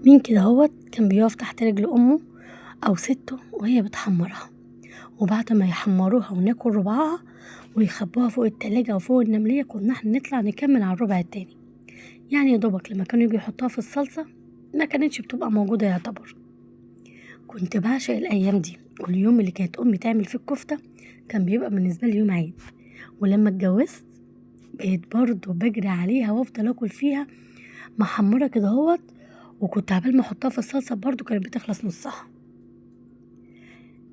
مين كده هوت كان بيقف تحت رجل امه او ستة وهي بتحمرها، وبعد ما يحمروها وناكل ربعها ويخبوها فوق التلاجة وفوق النملية كنا احنا نطلع نكمل على الربع التاني. يعني يا دوبك لما كانوا يجوا يحطوها في الصلصة ما كانتش بتبقى موجودة يعتبر. كنت بعشق الأيام دي، واليوم اللي كانت أمي تعمل فيه الكفتة كان بيبقى بالنسبة لي يوم عيد. ولما اتجوزت بقيت برضو بجري عليها وافضل اكل فيها محمرة كده اهوت، وكنت عبال ما احطها في الصلصة برضو كانت بتخلص نصها.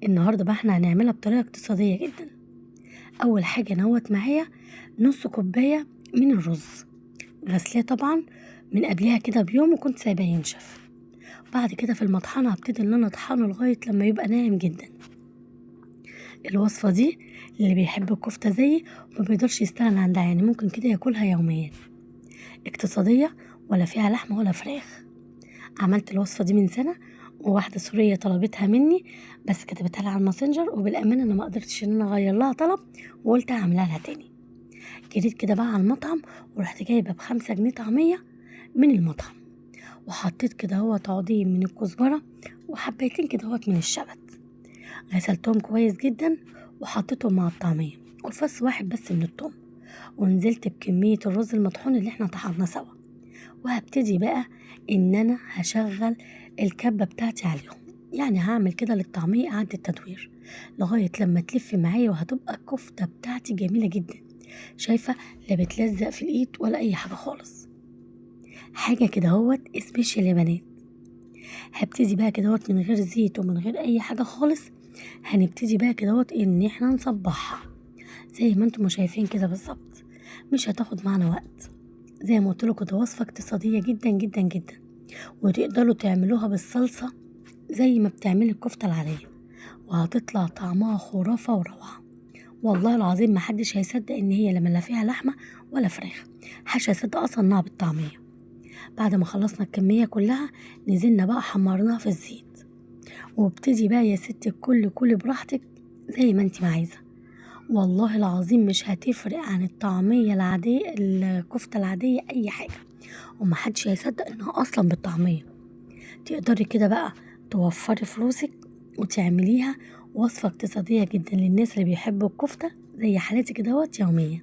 النهاردة بقى احنا هنعملها بطريقة اقتصادية جدا. أول حاجة نهوت معايا نص كوباية من الرز، غسلاه طبعا من قبلها كده بيوم وكنت سايباه ينشف. بعد كده في المطحنة هبتدي ان انا اطحنه لغاية لما يبقى ناعم جدا. الوصفة دي اللي بيحب الكفتة زيي وما بيقدرش يستغنى عنها، يعني ممكن كده ياكلها يوميا. اقتصادية ولا فيها لحمة ولا فراخ. عملت الوصفة دي من سنة وواحدة سورية طلبتها مني، بس كتبتها لها على الماسنجر، وبالأمانة أنا ما قدرتش إن أنا أغير لها طلب وقلت هعملها لها تاني. جريت كده بقى على المطعم ورحت جايبة ب5 جنيه طعمية من المطعم، وحطيت كده هو عودين من الكزبرة وحبيتين كده هوت من الشبت، غسلتهم كويس جدا وحطيتهم مع الطعمية وفص واحد بس من الثوم، ونزلت بكمية الرز المطحون اللي احنا طحناه سوا. وهبتدي بقى ان انا هشغل الكبة بتاعتي عليهم، يعني هعمل كده للطعمية إعادة تدوير لغاية لما تلف معايا، وهتبقى الكفتة بتاعتي جميلة جدا. شايفة لا بتلزق في الايد ولا اي حاجة خالص، حاجة كده اهوت special يا بنات. هبتدي بقى كده اهوت من غير زيت ومن غير اي حاجة خالص. هنبتدي بقى كده اهوت ان احنا نصبحها زي ما انتم شايفين كده بالظبط، مش هتاخد معانا وقت. زي ما قلت لكم ده وصفة اقتصادية جدا جدا جدا، وتقدروا تعملوها بالصلصة زي ما بتعملي الكفتة العادية، وهتطلع طعمها خرافة وروعة. والله العظيم ما حدش هيصدق ان هي لا فيها لحمة ولا فراخ، محدش هيصدق اصلا انها بالطعمية. بعد ما خلصنا الكمية كلها نزلنا بقى حمرناها في الزيت، وابتدي بقى يا ستي الكل كلي براحتك زي ما انت ما عايزة. والله العظيم مش هتفرق عن الطعمية العادية الكفتة العادية اي حاجة، ومحدش هيصدق انها اصلا بالطعمية. تقدري كده بقى توفري فلوسك وتعمليها وصفة اقتصادية جدا للناس اللي بيحبوا الكفتة زي حالتي كده اهوت يوميا.